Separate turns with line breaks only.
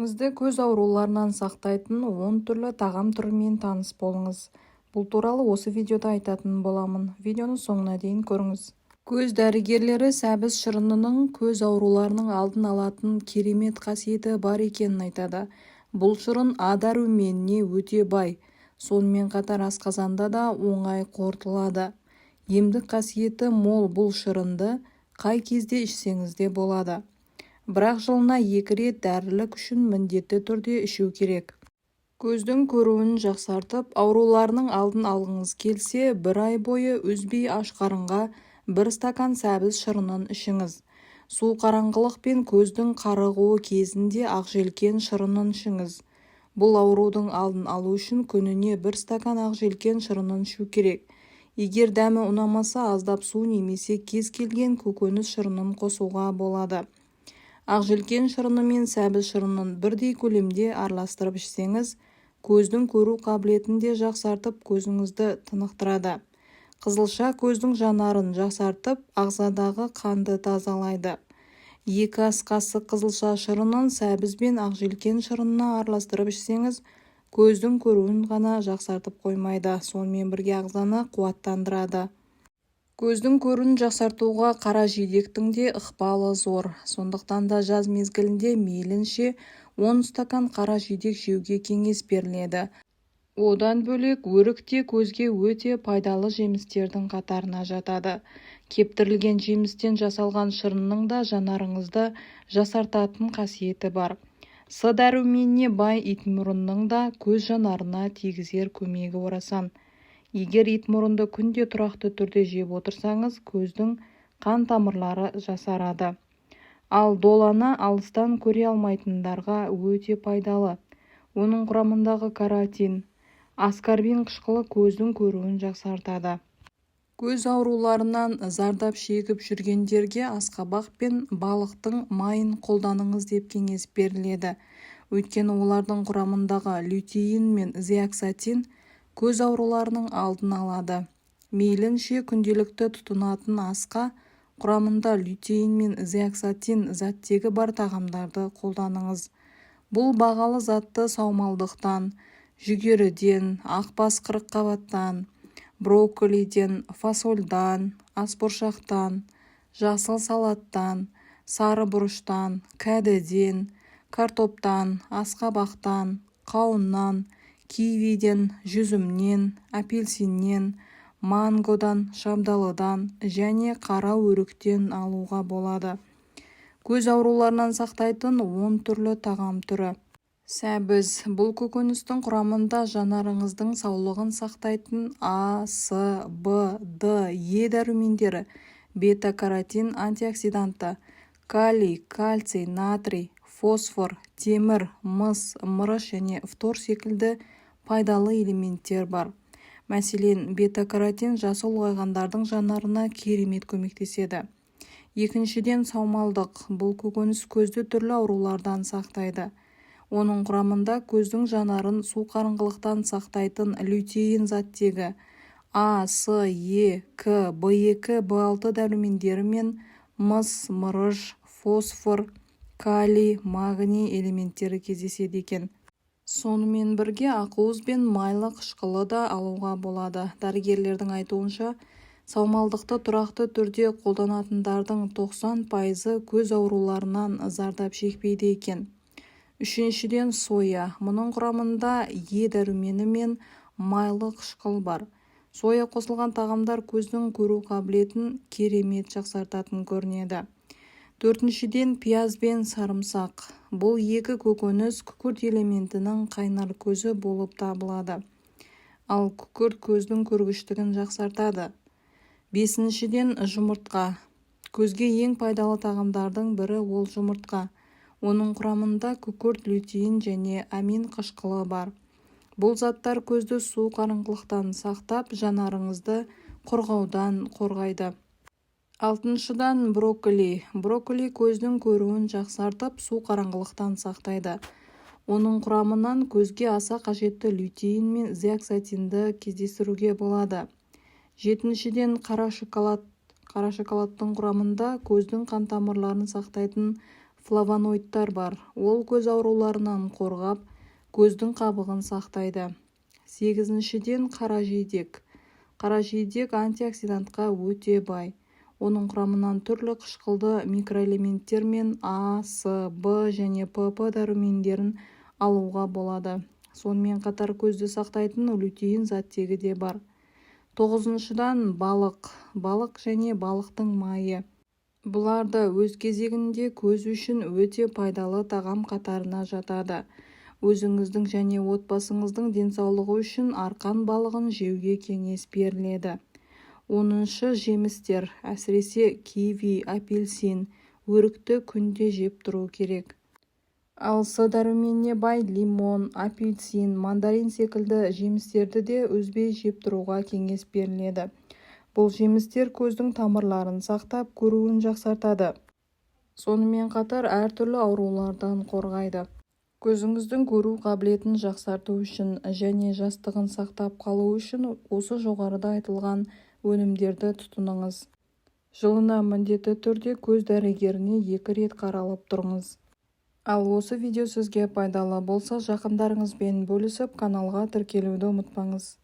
Көзіңізді көз ауруларынан сақтайтын 10 түрлі тағам түрімен таныс болыңыз. Бұл туралы осы видеода айтатын боламын. Видеоны соңына дейін көріңіз. Көз дәрігерлері сәбіз шырынының көз ауруларының алдын алатын керемет қасиеті бар екенін айтады. Бұл шырын А дәруменіне өте бай. Сонымен қатар асқазанда да оңай қорытылады. Емдік қасиеті мол бұл шырынды қай кезде ішсеңіз де болады. Бірақ жылына 2 рет дәрілік үшін міндетті түрде ішу керек. Көздің көруін жақсартып, ауруларының алдын алғыңыз келсе, бір ай бойы үзбей аш қарынға бір стакан сәбіз шырынын ішіңіз. Су қараңғылық пен көздің қарығуы кезінде ақжелкен шырынын ішіңіз. Бұл аурудың алдын алу үшін күніне бір стакан ақжелкен шырынын ішу керек. Егер дәмі ұнамаса, аздап су немесе кез келген көкөніс шырынын қосуға болады. Ақжелкен шырыны мен сәбіз шырынын бірдей көлемде араластырып ішсеңіз, көздің көру қабілетін де жақсартып, көзіңізді тынықтырады. Қызылша көздің жанарын жақсартып, ағзадағы қанды тазалайды. 2 ас қасық қызылша шырынын сәбіз бен ақжелкен шырынына араластырып ішсеңіз, көздің көруін ғана жақсартып қоймайды, сонымен бірге ағзаны қуаттандырады. Көздің көруін жақсартуға қара жидектің де ықпалы зор. Сондықтан да жаз мезгілінде мейлінше 10 стакан қара жидек жеуге кеңес беріледі. Одан бөлек өрік те көзге өте пайдалы жемістердің қатарына жатады. Кептірілген жемістен жасалған шырынның да жанарыңызды жасартатын қасиеті бар. С дәруменіне бай итмұрынның да көз жанарына тигізер көмегі орасан. Егер итмұрынды күнде тұрақты түрде жеп отырсаңыз, көздің қан тамырлары жасарады. Ал долана алыстан көре алмайтындарға өте пайдалы. Оның құрамындағы каротин, аскорбин қышқылы көздің көруін жақсартады. Көз ауруларынан зардап шегіп жүргендерге асқабақ пен балықтың майын қолданыңыз деп кеңес беріледі. Өйткені олардың құрамындағы лютеин мен зеаксантин көз ауруларының алдын алады. Мейлінше күнделікті тұтынатын асқа құрамында лютеин мен зеаксантин заттегі бар тағамдарды қолданыңыз. Бұл бағалы затты саумалдықтан, жүгеріден, ақбас қырыққабаттан, брокколиден, фасольдан, асбұршақтан, жасыл салаттан, сары бұрыштан, кәдіден, картоптан, асқабақтан, қауыннан, кивиден, жүзімнен, апельсиннен, мангодан, шабдалыдан және қара өріктен алуға болады. Көз ауруларынан сақтайтын 10 түрлі тағам түрі. Сәбіз. Бұл көкөністің құрамында жанарыңыздың саулығын сақтайтын А, С, Б, Д, Е дәрумендері, бета-каротин антиоксиданты, калий, кальций, натрий, фосфор, темір, мыс, мырыш және фтор секілді пайдалы элементтер бар. Мәселен, бета-каротин жасы ұлғайғандардың жанарына керемет көмектеседі. Екіншіден, саумалдық. Бұл көкөніс көзді түрлі аурулардан сақтайды. Оның құрамында көздің жанарын су қараңғылықтан сақтайтын лютеин заттегі, А, С, Е, К, В2, В6 дәрумендері мен мыс, мырыш, фосфор, калий, магний элементтері кездеседі екен. Сонымен бірге ақуыз бен майлы қышқылы да алуға болады. Дәрігерлердің айтуынша, саумалдықты тұрақты түрде қолданатындардың 90% көз ауруларынан зардап шекпейді екен. Үшіншіден, соя. Мұның құрамында Е дәрумені мен майлы қышқыл бар. Соя қосылған тағамдар көздің көру қабілетін керемет жақсартатын көрінеді. Төртіншіден, пияз бен сарымсақ. Бұл екі көкөніс күкірт элементінің қайнар көзі болып табылады. Ал күкірт көздің көргіштігін жақсартады. Бесіншіден, жұмыртқа. Көзге ең пайдалы тағамдардың бірі ол жұмыртқа. Оның құрамында күкірт, лютеин және амин қышқылы бар. Бұл заттар көзді су қараңғылықтан сақтап, жанарыңызды құрғаудан қорғайды. Алтыншыдан, брокколи. Брокколи көздің көруін жақсартып, су қараңғылықтан сақтайды. Оның құрамынан көзге аса қажетті лютеин мен зеаксантинді кездестіруге болады. Жетіншіден, қара шоколад. Қара шоколадтың құрамында көздің қан тамырларын сақтайтын Флавоноидтар бар. Ол көз ауруларынан қорғап, көздің қабығын сақтайды. Сегізіншіден, қара жидек. Қара жидек антиоксидантқа өте бай. Оның құрамынан түрлі қышқылды микроэлементтер мен А, С, В және ПП дәрумендерін алуға болады. Сонымен қатар көзді сақтайтын лютеин заттегі де бар. Тоғызыншыдан, балық. Балық және балықтың майы. Бұлар да өз кезегінде көз үшін өте пайдалы тағам қатарына жатады. Өзіңіздің және отбасыңыздың денсаулығы үшін арқан балығын жеуге кеңес беріледі. Оныншы, жемістер. Әсіресе киви, апельсин, өрікті күнде жеп тұру керек. Ал С дәруменіне бай лимон, апельсин, мандарин секілді жемістерді де үзбей жеп тұруға кеңес беріледі. Бұл жемістер көздің тамырларын сақтап, көруін жақсартады. Сонымен қатар әртүрлі аурулардан қорғайды. Көзіңіздің көру қабілетін жақсарту үшін және жастығын сақтап қалу үшін осы жоғарыда айтылған өнімдерді тұтыныңыз. Жылына міндетті түрде көз дәрігеріне екі рет қаралып тұрыңыз. Ал осы видео сізге пайдалы болса, жақындарыңызбен бөлісіп, каналға тіркелуді ұмытпаңыз.